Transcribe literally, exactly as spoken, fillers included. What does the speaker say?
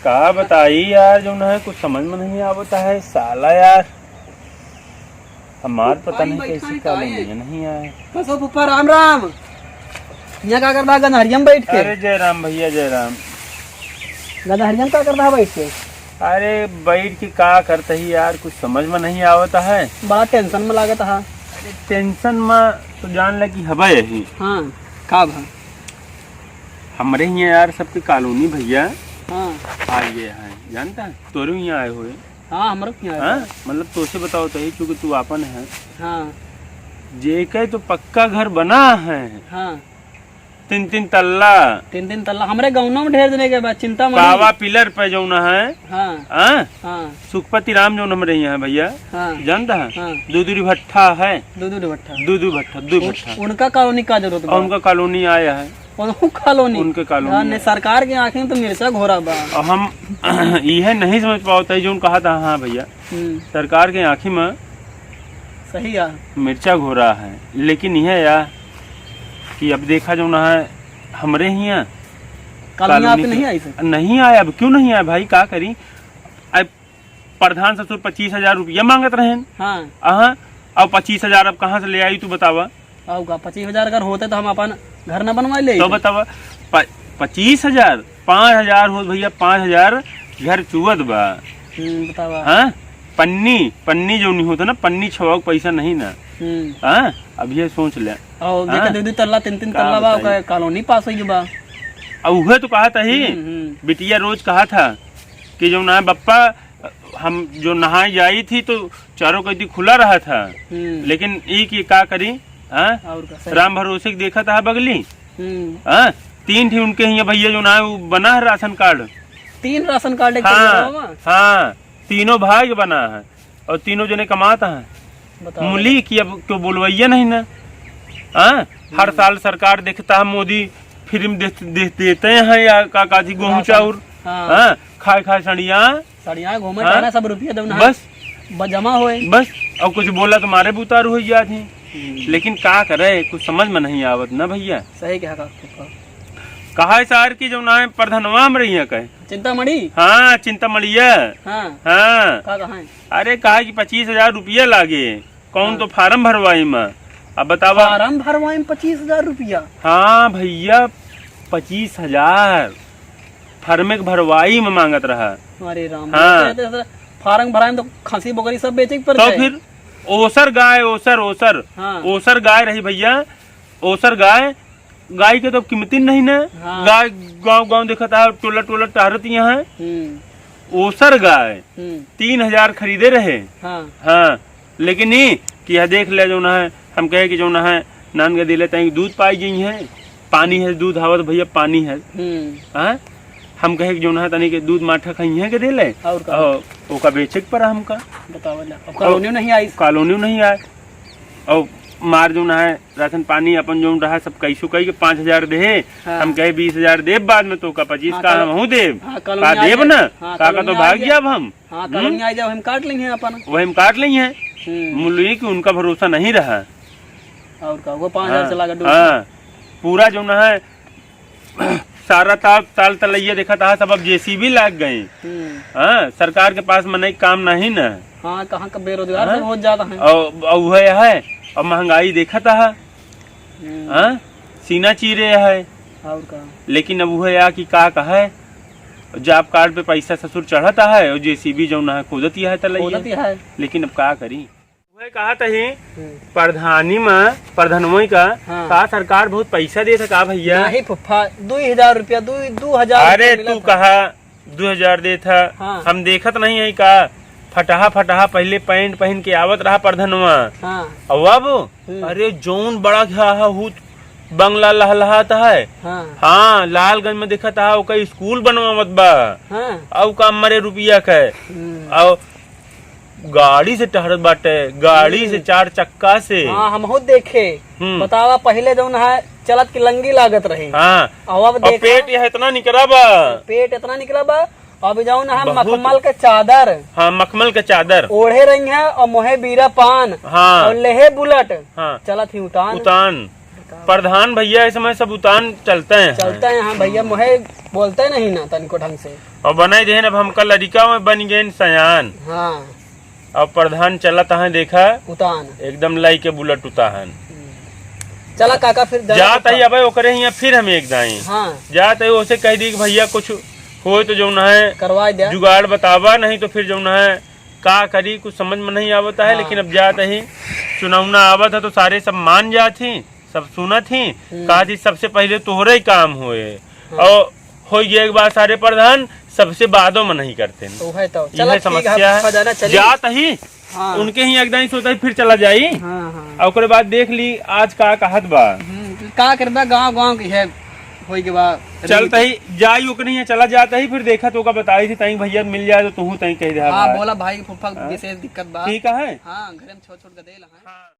का बताई यार, जौन है कुछ समझ में नहीं आवत है साला यार। हमार पता नहीं कैसे कॉलोनी में नहीं आए। कसो फूफा, राम राम। यहाँ का करता गनहरिया में बैठ के? अरे जय राम भैया, जय राम। गनहरिया में का करता बैठ के? अरे बैठ के का करता ही यार, कुछ समझ में नहीं आवत है। बड़ा टेंशन में लागत है। अरे टेंशन में तो जान ले कि हबे यही। हाँ, का भा? हमरे हियाँ यार सबके कॉलोनी भैया। हाँ। आ ये है, जानता है? तोरे हियाँ आए हुए। हाँ, हमरो हियाँ आए हाँ? हुए। मतलब तोसे बताओ तो ही, चूँकि तू आपन है। हाँ। जेके तो पक्का घर बना है। हाँ। तीन तीन तल्ला। तीन तीन तल्ला। हमरे गाँव में ढेर जने के बा, चिंतामढ़ी। कावा पिलर पे जौन है। हाँ। हाँ? हाँ। सुखपति राम जौन हमरे हियाँ है भैया। हाँ। जानता है? हाँ। दू दू भट्ठा है। दू दू भट्ठा। दू दू भट्ठा, दू उन-, भट्ठा। उनका कॉलोनी का जरूरत और बा? उनका कॉलोनी आया है। उनको कॉलोनी? उनके कॉलोनी हाँ, है। नहीं, सरकार के आँखी में तो मिर्चा घोरा बा। और हम इहे नहीं समझ पावत है, जौन कहा था, हाँ भैया। हम्म। सरकार के आँखी में सही है। मिर्चा घोरा है, लेकिन यह या कि अब देखा जौन है, हमरे हियाँ कॉलोनी कॉलोनी आपके के नहीं आई सर? नहीं आया। अब क्यों नहीं आया भाई, का करी? अब प्रधान ससुर पच्चीस हजार रुपया मांगत रहेन। हाँ। अहाँ, अब पच्चीस हजार अब कहाँ से ले आई, तू बतावा? आओ का, पच्चीस हजार अगर होते तो हम अपन घर ना बनवा ले तो। बतावा, प-, पच्चीस हजार, पाँच हजार होत भैया, पाँच हजार घर चुअत बा। हम्म, बतावा। हाँ, पन्नी, पन्नी जौन होता ना, पन्नी छवाओ के पैसा नहीं ना। हम्म। हाँ, अब ये सोच ले। और देखे हाँ? दो दो तल्ला, तीन तीन का तल्ला बा, बताई? ओकर कॉलोनी पास होई बा। अब उहे तो कहा था ही, हम्म, हम्म। बिटिया रोज कहा था कि जौन है बप्पा, हम जो नहाए जाई थी तो चारों कती खुला रहा था, हम्म। लेकिन ई कि का करी, हाँ? और का, सही। राम भरोसे के देखा था बगली, हम्म। हाँ? तीन ठी उनके हियाँ भैया जौन है वो बना है राशन कार्ड। तीन राशन कार्ड एक हाँ, परिवार में? हाँ, तीनों भाई के बना है और तीनों जने कमात हैं। बताओ। मुली कि अब क्यों बोलवैया नहीं ना, हाँ? हर हम्म। साल सरकार देखता है मोदी फ्री में दे, दे, देते हैं या का, का थी, गेहूं राशन। चाउर, हाँ। हाँ? खाए खाए सड़िया। सड़िया घूमे हाँ? टहरे, सब रुपया जौन है बस। ब-, जमा होए। बस, और कुछ बोला तो मारे भी उतारू हो जात ही। हम्म। लेकिन का करे, कुछ समझ में नहीं आवत ना भैया। सही कहा का, का। कहा है सार की जौन है प्रधनवा में रही है कहे। चिंतामढ़ी? हाँ, चिंतामढ़िया। हाँ। हाँ। का कहा है? अरे कहा कि पच्चीस हजार रुपया लागे। कौन हाँ। तो फार्म भरवाई में। अब बतावा। फार्म भरवाई में पच्चीस हजार रुपया? हाँ भैया, पच्चीस हजार फार्मे के भरवाई में मांगत रहा। अरे राम, हाँ। तो, तो, तो फार्म भराई में तो खसी बोकरी सब बेचे के पड़ तो जाए। फिर ओसर गाय, ओसर, ओसर, हाँ। ओसर गाय रही भैया, ओसर गाय, गाय के तो कीमती नहीं ना। हाँ। गाय गाँव गाँव देखत है, टोला टोला टहरत यहाँ है। हम्म। ओसर गाय हम्म। तीन हजार खरीदे रहे। हाँ। हाँ, लेकिन ई कि यह देख ले जौन है, हम कहे कि जौन है, नान के दिले तई दूध पाई गई है, पानी है, दूध आवत भैया, पानी है। हम्म। हाँ, हम कहे कि जौन है, तनी के दूध माठा खाई है के दिले, और का? और ओका बेचे के पड़ा हमका। बताओ ना, अब और कॉलोनियों नहीं आई। कॉलोनियों नहीं आए, और मार जौन है, राशन पानी अपन जौन रहा सब कैसो कई के पाँच हजार देहे, हाँ। हम कहे बीस हजार देब बाद में तोका, पच्चीस हाँ, का कल-, हमहू देब, हाँ, कल का में आ देब जाए। ना? हाँ, का, कल का में तो आ भाग जाए। जाब हम। हाँ, कल हम्म? में आ जाओ, हम काट लेंगे अपन। वही हम काट लेंगे। हम्म। मुल्ली कि उनका भरोसा नहीं रहा। और का, वो पाँच हजार हाँ, चला गया डूब। हाँ, पूरा जौन है, सारा ताल, ताल तलैया देखा था, सब अब जेसीबी लाग गए। हम्म। हाँ, सरकार के पास मनई काम नहीं ना। हाँ, कहाँ का बेरोजगार हाँ? सब हो जाता है। और, और वह है, और महंगाई देखा था। हम्म। हाँ? सीना चीरे है। और का? लेकिन अब वह या कि का कहे, जॉब कार्ड पे पैसा ससुर चढ़ता है और जेसीबी जौन है खोदत ही है तलैया। खोदत ही है। लेकिन अब का करी? वह कहा तही हम्म। प्रधानी में, प्रधनवई का, हाँ। का सरकार बहुत पैसा देत है का भैया? नहीं फुफ्फा, दू हजार रुपया, दू, दू हजार अरे रुपया मिलत तू है। कहा दू हजार देत है, हाँ। हम देखत नहीं है का फटहा फटहा पहले पैंट पहन के आवत रहा प्रधनवा। हाँ। और अब, हम्म। अरे जौन बड़ा घा है हूत बंगला लहलहात है। हाँ। हाँ, लालगंज में देखत है ओकर स्कूल बनवावत बा। हाँ। और का मरे रुपया के। हम्म। और गाड़ी से टहरत बाटे, गाड़ी से, हम्म। चार चक्का से। हाँ, हमहू देखे। हम्म। बतावा, पहिले जौन है, चलत के लंगी लागत रही। हाँ। अब, अब और देखा, पेट यह इतना निकरा बा। पेट इतना निकरा बा। अब जौन है, बहुत। मखमल के चादर। हाँ, मखमल के चादर। ओढ़े रही है और मोहे बीरा पान। हाँ। और लेहे बुलेट। हाँ। चलत ही उतान। उतान। प्रधान भइया इस समय सब उतान चलते हैं। चलते हैं, हाँ भइया, मोहे बोलते नहीं ना तनिको ढंग से। और बनाई देहन अब हमका लड़िका में बन गए सयान। हाँ। अब प्रधान चलत हैं देखा। उतान। एकदम लाई के बुलेट उताहन। हम्म। चला काका फिर जरा जात ही अब ओकरे हियाँ फिर हम एक दाई। हाँ। जात ही ओसे कह दी कि भइया कुछ होए तो जौन है करवा दे। जुगाड़ बतावा, नहीं तो फिर जौन है का करी, कुछ समझ में नहीं आवत है। हाँ। लेकिन अब जात ही चुनावना आवत है तो सारे सब मान जात ही, सब सुनत ही। हम्म। कहा थी सबसे पहले तोहरे ही काम होए। हाँ। और हो गया एक बार सारे प्रधान सबसे बादो में नहीं करते हैं। तो है तो। चला यह ठीक है, समस्या है। खजाना चली। जात ही हाँ। उनके ही एक दाई सोता ही फिर चला जाई। हाँ, हाँ। और ओकरे बाद देख ली आज का कहत बा। हम्म, का करबा, गाँव, गाँव की है, होई के बा। चलता ही जाई ओकरे यहाँ चला जाता ही, फिर देखा तो ओका बताई थी, तई भइया मिल जाए तो तू तई कह दे हाँ, हमार। बोला भाई के फूफा हाँ। विशेष दिक्कत बा। ठीक है। हाँ, घरे में छोट छोट गदेल हैं। हाँ।